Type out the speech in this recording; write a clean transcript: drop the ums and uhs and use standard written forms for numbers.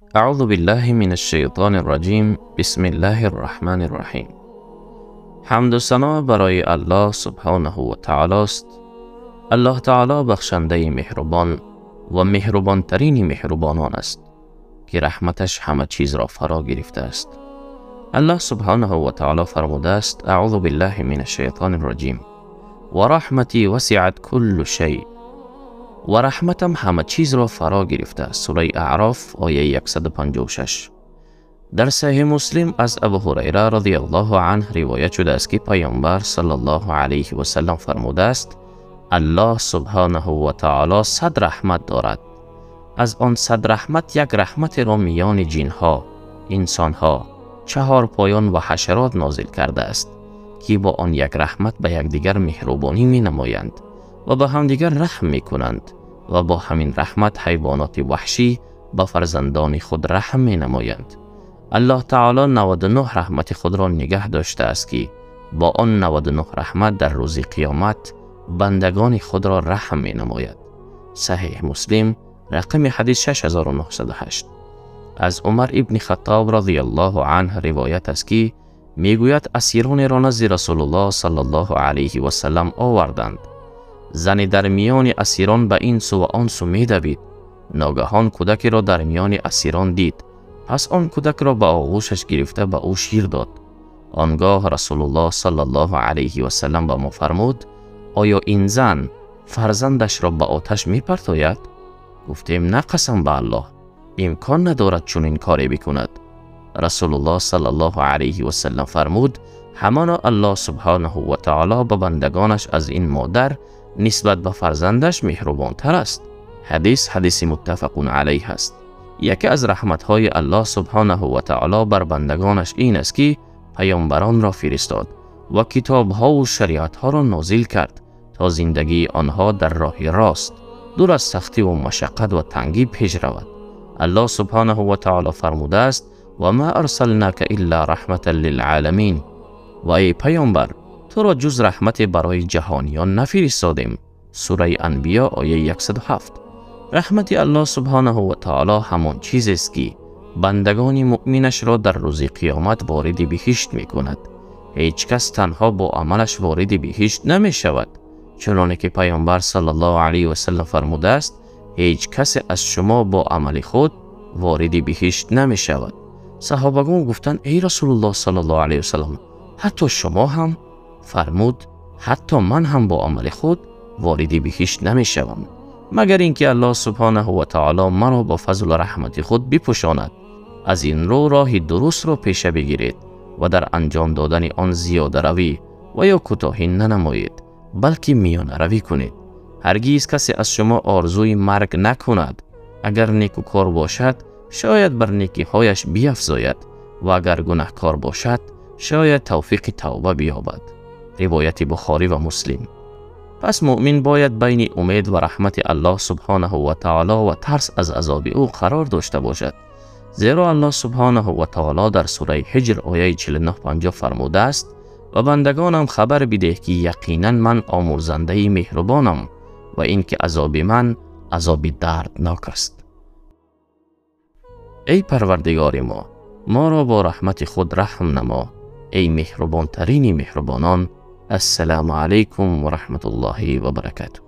اعوذ بالله من الشیطان الرجیم. بسم الله الرحمن الرحیم. حمد و ثنا برای الله سبحانه و تعالی است. الله تعالی بخشنده مهربان و مهربانترین مهربانان است که رحمتش همه چیز را فرا گرفته است. الله سبحانه و تعالی فرموده است: اعوذ بالله من الشیطان الرجیم. و رحمتی وسعت کل شیء. و رحمتم همه چیز را فرا گرفته است. سوره اعراف آیه 156. در صحیح مسلم از ابو هریره رضی الله عنه روایت شده است که پیامبر صلی الله علیه و سلم فرموده است: الله سبحانه و تعالی 100 رحمت دارد. از آن 100 رحمت یک رحمت را میان جنها، انسانها، چهار پایان و حشرات نازل کرده است که با آن یک رحمت به یکدیگر مهربانی می نمایند و به همدیگر رحم می کنند و با همین رحمت حیوانات وحشی به فرزندان خود رحم می نمایند. الله تعالی 99 رحمت خود را نگه داشته است که با آن 99 رحمت در روز قیامت بندگان خود را رحم می نماید. صحیح مسلم رقم حدیث 6908. از عمر ابن خطاب رضی الله عنه روایت است که میگوید اسیران را نزد رسول الله صلی الله علیه و سلم آوردند. زنی در میان اسیران به این سو و آن سو میدوید. ناگهان کودکی را در میان اسیران دید. پس آن کودک را به آغوشش گرفته به او شیر داد. آنگاه رسول الله صلی الله علیه و سلم به ما فرمود: آیا این زن فرزندش را به آتش میپرتاید؟ گفتیم: نه، قسم به الله، امکان ندارد چنین کاری بکند. رسول الله صلی الله علیه و سلم فرمود: همانا الله سبحانه و تعالی به بندگانش از این مادر نسبت به فرزندش مهربانتر است. حدیث حدیث متفق علیه است. یکی از رحمت‌های الله سبحانه و تعالی بر بندگانش این است که پیامبران را فرستاد و کتاب‌ها و شریعت‌ها را نازل کرد تا زندگی آنها در راه راست، دور از سختی و مشقت و تنگی پیش رود. الله سبحانه و تعالی فرموده است: و ما ارسلناک الا رحمة للعالمین. و ای پیامبر، تو را جز رحمت برای جهانیان نفرستادیم. سوره انبیا آیه 107. رحمت الله سبحانه و تعالی همان چیز است که بندگان مؤمنش را در روز قیامت وارد بهشت می کند. هیچ کس تنها با عملش وارد بهشت نمی شود. چنانه که پیامبر صلی الله علیه و سلم فرموده است: هیچ کس از شما با عمل خود وارد بهشت نمی شود. صحابگان گفتند: ای رسول الله صلی الله علیه و سلم، حتی شما هم؟ فرمود: حتی من هم با عمل خود وارد بهشت نمی شوم، مگر اینکه الله سبحانه و تعالی مرا با فضل و رحمت خود بپوشاند. از این رو راه درست را پیشه بگیرید و در انجام دادن آن زیاده روی و یا کوتاهی ننمایید، بلکه میانه روی کنید. هرگز کسی از شما آرزوی مرگ نکند. اگر نیکوکار باشد شاید بر نیکیهایش بیفزاید و اگر گناهکار باشد شاید توفیق توبه بیابد. روایت بخاری و مسلم. پس مؤمن باید بین امید و رحمت الله سبحانه و تعالی و ترس از عذاب او قرار داشته باشد. زیرا الله سبحانه و تعالی در سوره حجر آیه 49-50 فرموده است: و بندگانم خبر بده که یقینا من آمرزنده مهربانم و اینکه عذاب من عذاب دردناک است. ای پروردگار ما، ما را با رحمت خود رحم نما، ای مهربانترین مهربانان. السلام علیکم و رحمت الله و برکاته.